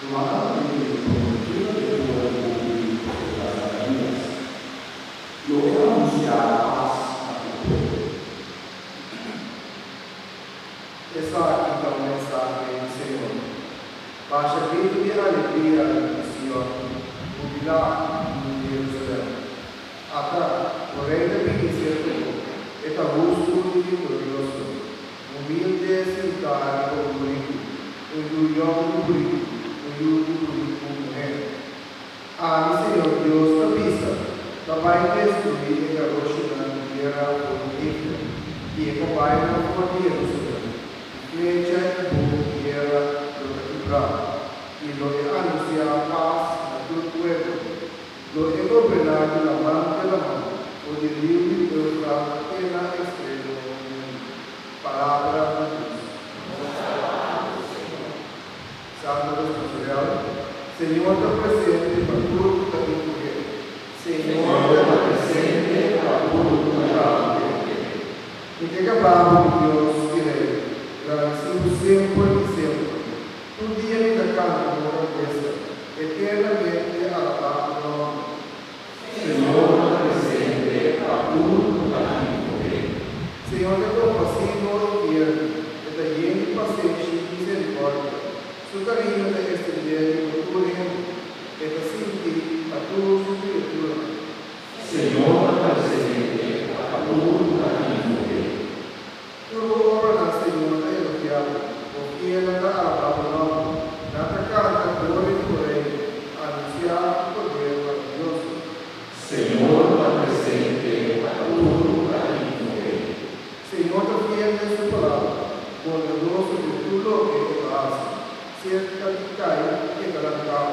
Rumannan a bini di prometido den ora di buki di profeta Zakarias. Lo e anunsiá pas na tur pueblo. Esaki ta un mensahe di Señor. Basha gritu di alegria yu di Sion, hubilá, yu di Jerusalèm. Ata, bo Rei ta bini serka bo, e ta hustu i viktorioso, humilde sintá riba un buriku, un yu yòn di buriku, un yu di buriku muhé. Ami, Señor Dios, ta bisa, Ta bai destruí e garoshinan di guera for di Efraim i e kabainan for di Jerusalèm, i flecha i boog di guera lo ta kibrá, i lo e anunsiá pas na tur pueblo. Lo e goberná di laman te laman, for di riu di Eufrat te na ekstremo di mundu. Palabra di Dios. Nos ta alabá bo, Señor. Salmo responsorial, Señor ta presente pa tur ku ta invoké. Señor ta presente pa tur ku ta invoké. Mi ke gabá bo, mi Dios i Rei, gradisí bo semper i semper. Tur dia mi ta kanta bo grandesa, eternamente alabá bo nòmber. Señor ta presente pa tur ku ta invoké. Señor ta kompasivo i tierno, e ta yen di pasenshi i miserikòrdia. Su kariño ta estendé riba tur hende, e ta sinti pa tur su kriaturanan. Señor ta presente pa tur ku ta invoké. Tur bo obranan, Señor, ta elogiabel, bo fielnan ta alabá bo nòmber. Nan ta kanta gloria di bo Reino, anunsiá bo poder maravioso. Señor ta presente pa tur ku ta invoké. Señor ta fiel den su palabra, bondadoso den tur loke e ta hasi. Serka di kai e ta lantabo.